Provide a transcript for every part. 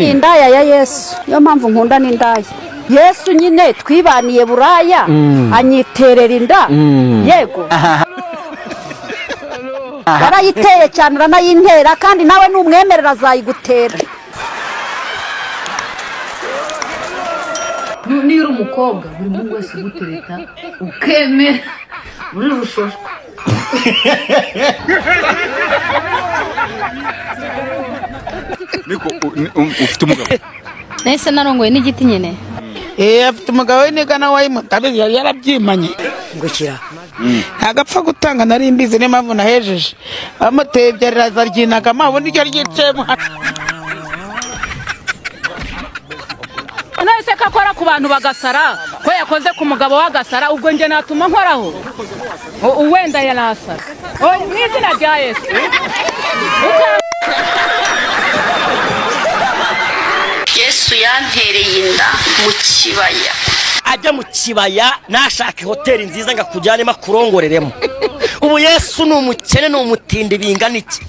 Indaya ya Yesu, niyo mpamvu nkunda n'indaya. Yesu nyine twibaniye buraya anyiterera inda, yego barayiteye cyane uranayintera, kandi nawe numwemerera azayigutera. Niba uri umukobwa buri muntu wese ugutereta ukemera muri rushoshwa. Niko ufite umugabo? Nahise narongoye n'igiti nyine. Afite umugabo we niga nawe wayimutabizi yari yarabyimanye. Ngukira. Ntagapfa gutanga nari mbizi niyo mpamvu nahejeje. Bamuteye ibyariraza ryinaga mabo niryo ryicemo. Nahise kakora ku bantu bagasara ko yakoze ku mugabo w'agasara, ubwo nge natuma nkoraho uwenda yanasara. Mu izina rya Yesu. Yesu yantereye inda mu kibaya. Ajya mu kibaya nashaka hoteli nziza ngakujyanemo akurongoreremo. Ubu Yesu ni umukene ni umutindi bingana iki?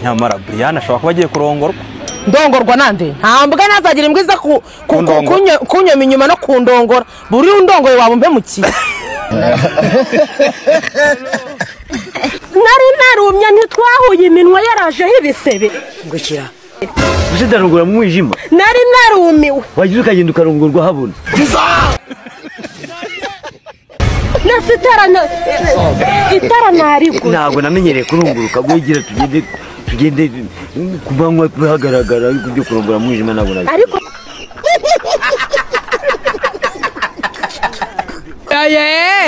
Nyamara Brian ashobora kuba agiye kurongorwa. Ndongorwa nande? Ntambwe nazagira imbwa iza kunyoma inyuma no kundongora. Buri undongoye waba umpemukiye. Nari narumye ntitwahuye iminwa yarajeho ibisebe. Ngukira. Uje ndarongora mu mwijima. Nari narumiwe. Wagize ukagenda ukarongorwa habona. Nasi itara nariguze. Ntabwo namenyereye kurunguruka gwigira tugende kubanywa hagaragara ariko byo kurongora mu mwijima ntabwo nabi. Ariko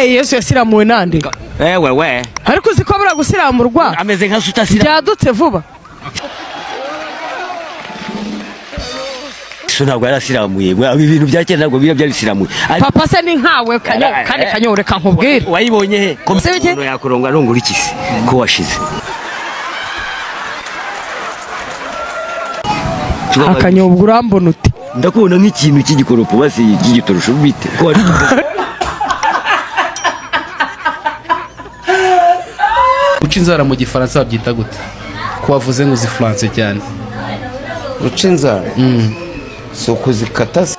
Yesu yasiramuwe nande? Wewe. Ariko uzi ko bura gusiramurwa? Ameze nka sutasira. Byadutse vuba. Yesu ntabwo yarasiramuye. Ibintu bya kera ntabwo biba byarasiramuye. Papa se ni nkawe kanyo kandi kanyo reka nkubwire. Wayibonye he? Ko yakurongora arongora iki se? Ko washize. Akanyobwa urambona ute? Ndakubona nk'ikintu cy'igikoropo basi cy'igitorosho bite? Ko wari Guca inzara mu gifaransa babyita gute? Ko wavuze ngo uzi France cyane. Guca inzara? Si ukuzikata se.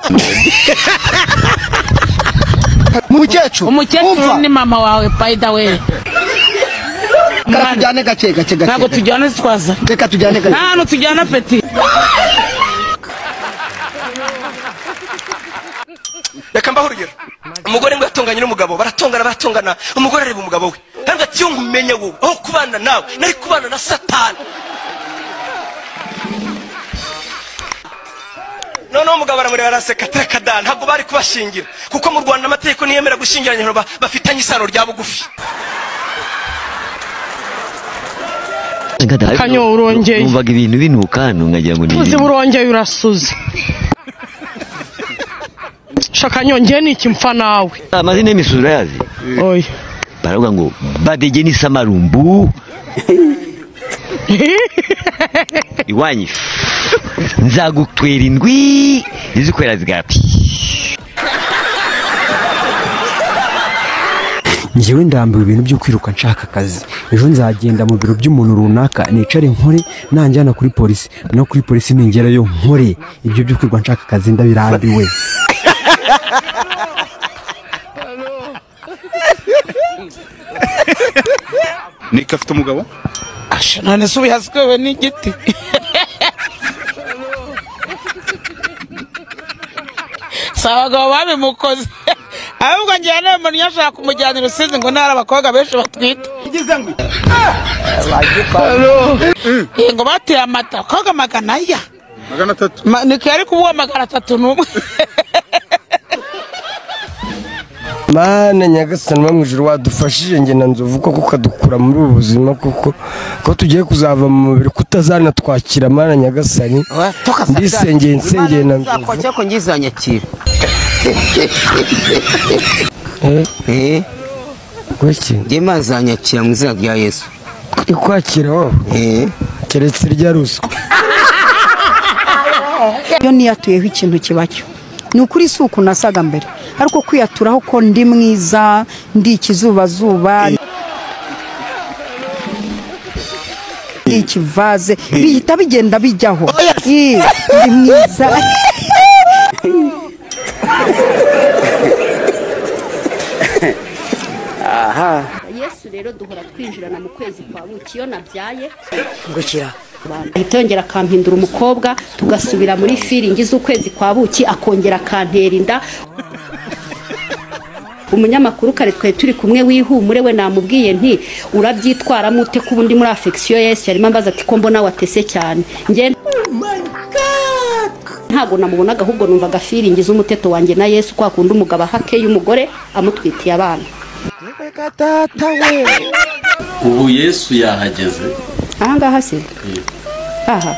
Mukecuru, umukecuru ni mama wawe by the way. Reka tujyane gake gake gake. Ntabwo tujyana twaza. Reka tujyane gake. Nta hantu tujyana peti. Reka mbaho urugero. Umugore ngo yatonganye n'umugabo, baratongana baratongana, umugore areba umugabo we. Ntabwo ati yo ngumenye wowe, aho kubana nawe, nari kubana na Satani. Noneho umugabo aramureba araseka atereka da, ntabwo bari kubashingira. Kuko mu Rwanda amategeko ntiyemera gushyingiranya bafitanye isano rya bugufi. Kanyo urongeye. Numvaga ibintu binuka hano nkagira ngo ni. Uzi burongeye urasuze. Shaka nyongeye ni iki mfa nawe. Amazina y'imisuzo yazi. Oya. Baravuga ngo badege ni samarumbu. Iwanyu nzagutwera indwi izikwera zigapi. Njyewe ndambiwe ibintu byo kwiruka nshaka akazi. Ejo nzagenda mu biro by'umuntu runaka nicare nkore, nanjyana kuri polisi no kuri polisi ningerayo nkore. Ibyo byo kwiruka nshaka akazi ndabirambiwe. Nika afite umugabo? Asha none se ubihazwewe n'igiti. Si abagabo babimukoze. Ahubwo ngiye nawe umuntu yashaka kumujyana i Rusizi ngo ntari abakobwa benshi batwite. Ngo bateye amata abakobwa 400. 300. Niko yari kubuha 301. Mana Nyagasani wo mu ijuru wadufashije nge na Nzovu koko ukadukura muri ubu buzima koko ko tugiye kuzava mu mubiri kutazanatwakira. Mana Nyagasani ndisengeye nsengeye na Nzovu. Nzakwakira ko ngizanyakira. Gwiki? Nge mazanyakira mu izina rya Yesu. Ikwakira wowe? Keretse irya ruswa. Iyo niyatuyeho ikintu kibacyo. Ni ukuri si uku nasaga mbere. Ariko kwiyaturaho ko ndi mwiza, ndi ikizubazuba, ndi ikivaze, bihita bigenda bijyaho. Ndi mwiza. Aha. Yesu rero duhora twinjirana mu kwezi kwa buki iyo nabyaye ngukira ahita yongera akampindura umukobwa, tugasubira muri feeling z'ukwezi kwa buki, akongera akantera inda. Umunyamakuru kare twari turi kumwe wihumure we namubwiye nti urabyitwaramo ute ko ubundi muri affection Yesu yarimo ambaza ati ko mbona watese cyane. Nge ntago namubonaga, ahubwo numvaga feeling z'umuteto wanjye na Yesu, kwa kundi umugabo ahake y'umugore amutwitiye abana. Ubu Yesu yahageze ahangaha se? Aha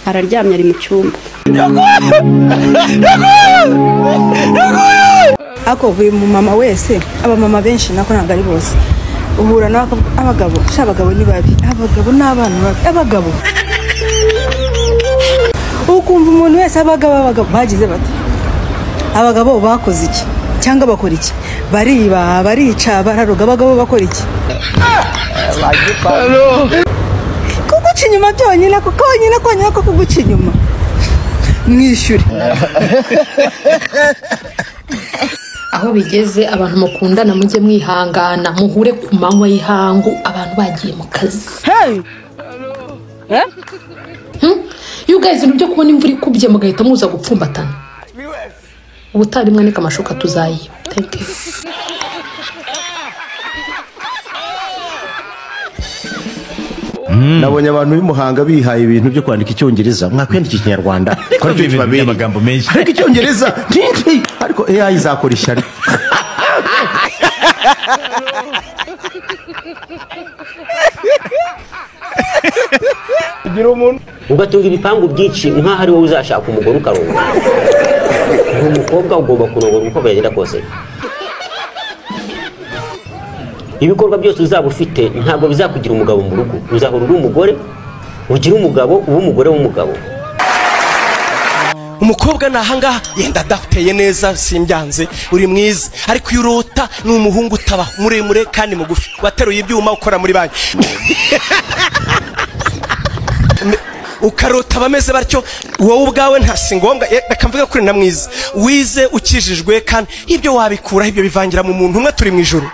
araryamye ari mu cyumba. Ako buri mama wese, abamama benshi nako ntabwo ari bose, uhura n'abagabo, sha abagabo ni babi, abagabo n'abana babi, abagabo ukumva umuntu wese abagabo abagabo bagize bati abagabo bakoze iki cyangwa bakora iki, bariba, barica, bararoga, abagabo bakora iki? Kuguca inyuma byonyine, konyine konyine ko kuguca inyuma mwishyure. Aho bigeze abantu mukundana mujye mwihangana, muhure ku manywa y'ihangu abantu bagiye mu kazi. You guys, ibintu byo kubona imvura ikubye mugahita muza gupfumbatana. Ubutari mwaneka amashuka tuzayiba. Thank you. Nabonye abantu b'imuhanga bihaye ibintu byo kwandika icyongereza, mwakwandika ikinyarwanda ko aricyo kibabereye amagambo menshi, ariko icyongereza ntinti, ariko AI izakora ishyari. Ugatunga ibipangu byinshi nkaho ari wowe uzashaka umugore ukarongora. Umukobwa ugomba kurongora uko byagenda kose. Ibikorwa byose uzaba ufite ntabwo bizakugira umugabo mu rugo, uzahora uri umugore, ugira umugabo, uba umugore w'umugabo. Umukobwa nahangaha yenda adateye neza simbyanze, uri mwiza, ariko iyo urota ni umuhungu utaba muremure kandi mugufi, wateruye ibyuma ukora muri banki. Ukarota bameze batyo, wowe ubwawe nta singombwa. Reka mvuge kuri na mwiza wize ukijijwe, kandi ibyo wabikura ibyo bivangira mu muntu umwe, turi mu ijuru.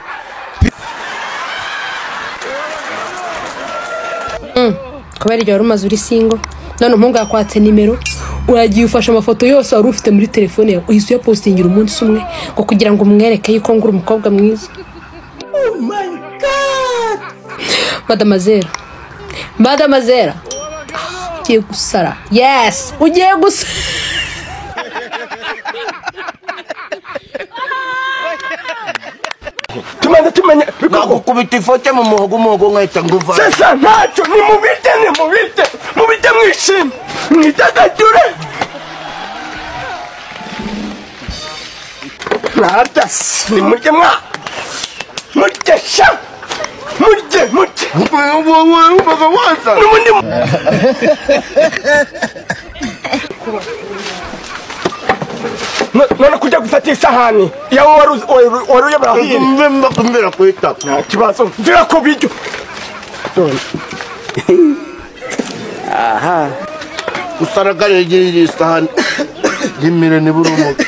Kubera igihe wari umaze uri single, none umuhungu yakwatse nimero, uragiye ufashe amafoto yose wari ufite muri telefone yawe, uhise uyapostingira umunsi umwe ngo kugira ngo umwereke yuko ngura umukobwa mwiza. Oh my God! Madamazera, Madamazera, ugiye gusara. Yes, ugiye gusara. Tumanze tumenye nagukubita ifote mu muhogo, umuhogo nkahita nguva. Sasa ntacyo, nimubite, nimubite, mubite mwishime, mwidagadure. Ntarya, nimurye mwa, murye sha, murye, murye. N'ubundi none kujya gufata isahani yawe wari uyobora hino. Mvira kwita. Nta kibazo, mvira ku biryo. Aha. Usaragare iyi isahani yimire nibura umuga.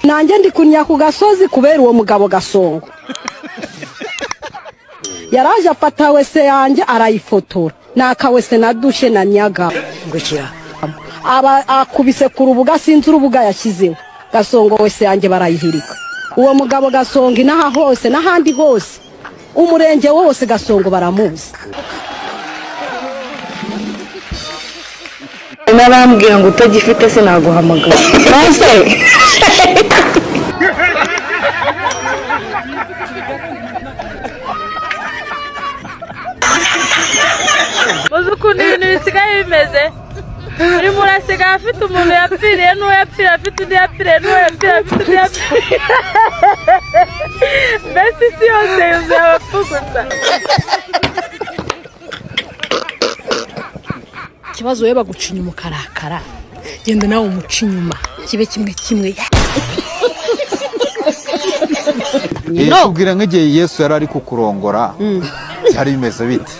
Nanjye ndi kunya ku gasozi kubera uwo mugabo Gasongo. Yaraje afata wese yanjye arayifotora, nakawese na dushe na nyaga ngukira. Aba akubise ku rubuga, sinzi urubuga yashyizeho. Gasongo wese yanjye barayihirika. Uwo mugabo Gasongo inaha hose n'ahandi hose, umurenge wose Gasongo baramuzi. Narambwiye ngo utagifite sinaguhamagara. Nase uzi ukuntu ibintu bisigaye bimeze. Buri muntu asigaye afite umuntu yapfiriye n'uwo yapfiriye afite undi yapfiriye n'uwo yapfiriye afite undi yapfiriye. Mbese isi yose yuzuye abapfu gusa. Ikibazo wowe baguca inyuma ukarakara, genda nawe umuca inyuma kibe kimwe kimwe. Tubwira nk'igihe Yesu yari ari kukurongora byari bimeze bite?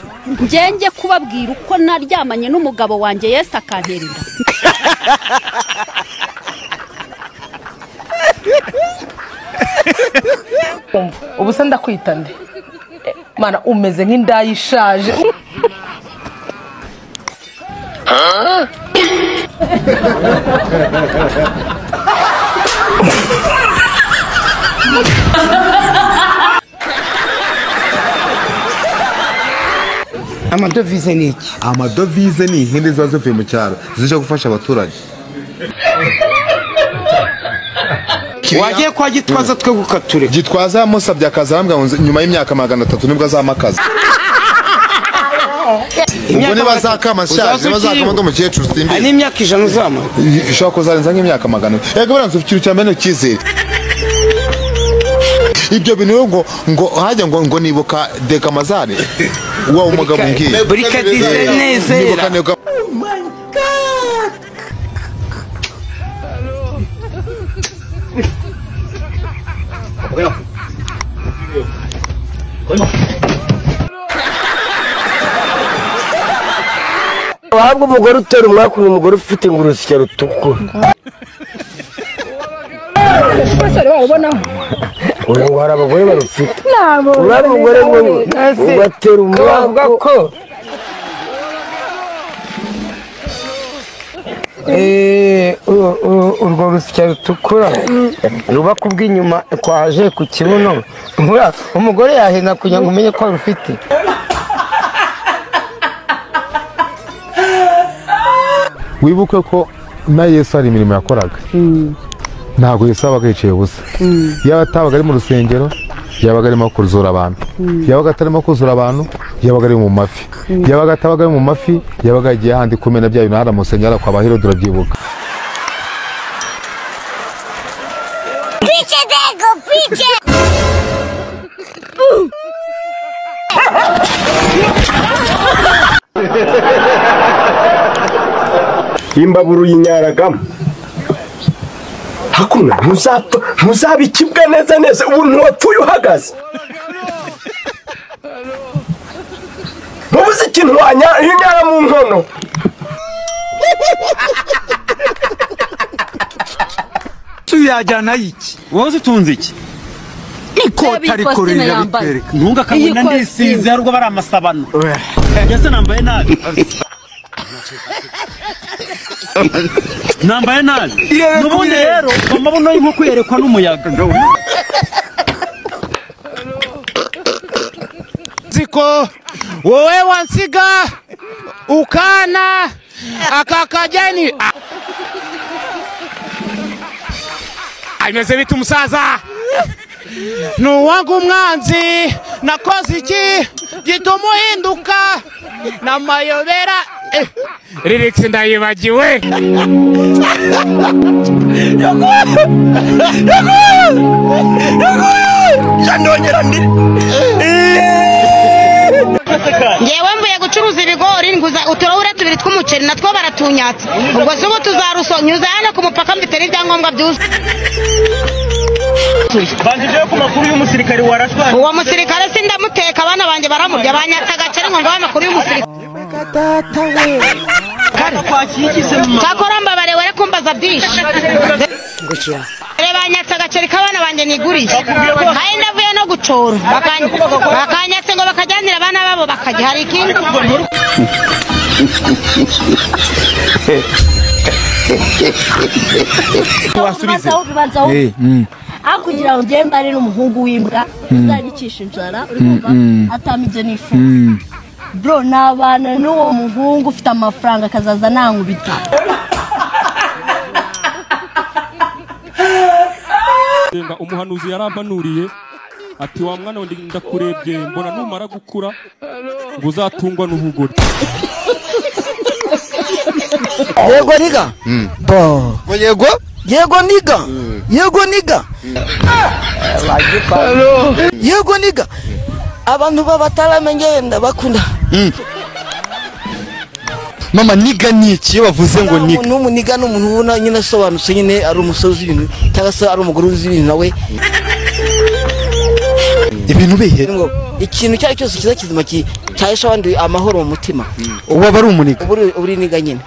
Njye kubabwira uko naryamanye n'umugabo wanjye Yesu akantera inda. Ubu se ndakwita nde? Mana umeze nk'indaya ishaje. Amadovize ni iki? Amadovize ni ihene ziba zivuye mu cyaro zije gufasha abaturage. Wagiye kwa Gitwaza twe gukature. Gitwaza yamusabye akazi arambwira ngo nyuma y'imyaka 300 nibwo azamakaza. Ubwo niba azakama nshaje, niba azakama ndi umukecuru simbizi. Ari imyaka 100 uzamara. Ishobora kuzarenza nk'imyaka 400. Yego baranze ikintu cya mbere cyizere. Ibyo bintu ngo ngo hajya ngo ngo nibuka dekamazane wa umugabo ngiye. Burikadize nezera. Oh my God. Wahabwa umugore utera umwaku ni umugore ufite ingurusya rutukura. Uyu ngo hari abagore barufite. Uriya mugore ngo ugatera umwaku ko urwo rusya rutukura ruba kubw'inyuma kwaje ku kibuno. Umugore yahina kugira ngo umenye ko rufite. Wibuke ko na Yesu hari imirimo yakoraga. Ntabwo Yesu yabaga yicaye ubusa. Yaba atabaga ari mu rusengero, yabaga arimo kuzura abantu. Yabaga atarimo kuzura abantu, yabaga ari mu mafi. Yabaga atabaga ari mu mafi, yabaga yagiye ahandi kumena bya bintu hara mu rusengero kwa Bahiro turabyibuka. Piche dego, piche. Imbaburu yinyaragamo. Hakuno ntuzapfa, ntuzabikibwa neza neza ubu ntiwapfuye uhagaze. Mubuze ikintu wanyara mu nkono. Tuyajyana iki? Wowe utunze iki? Ikota rikorera bitwereka. Ntunga kabona ndisize ariko bari amasabano. Yese nambaye nabi. Nambaye nabi. Nubundi rero amabuno y'inkoko yerekwa n'umuyaga. Ziko wowe wansiga ukana akakajeni. Ameze bita umusaza. Nuwangu umwanzi nakoze iki gituma uhinduka namayobera. Lyrics ndayibagiwe. Ngewe mvuye gucuruza ibigori nguza uturahure tubiri tw'umuceri natwo baratunyatse. Ubwo se ubu tuzarusonyuza hano ku mupaka mfite n'ibyangombwa byuzuye. Banjije ku makuru y'umusirikare warashwe. Uwo musirikare sindamuteka abana banje baramurya banyatsa agaceri ngo ngabe amakuru y'umusirikare. Cyakora mbabare were kumbaza byinshi. Banyatsa agaceri k'abana banjye niguriye. Kandi ndavuye no gucora. Bakanyatse ngo bakajyanira abana babo bakajya hari ikindi. Wasubize. Akugira ngo ngiye mbare n'umuhungu w'imbwa uzanyicisha inzara uri kumva atamibyo nifuza. Bro nabana n'uwo muhungu ufite amafaranga akazaza nankubita. Umuhanuzi yarampanuriye ati wa mwana we ndakurebye mbona numara gukura ngo uzatungwa n'ubugoryi. Yego niga. Bo. Yego? Yego niga. Yego niga. Yego niga. Abantu babataramenye ndabakunda. Mama niga ni iki iyo bavuze ngo niga? N'umuniga n'umuntu ubona nyine asobanutse nyine ari umusozi ibintu cyangwa se ari umugore uzi ibintu nawe. Ibintu bihe? Ikintu icyo ari cyose kiza kizima cyahesha abandi amahoro mu mutima. Uwo aba ari umuniga. Uri niga nyine.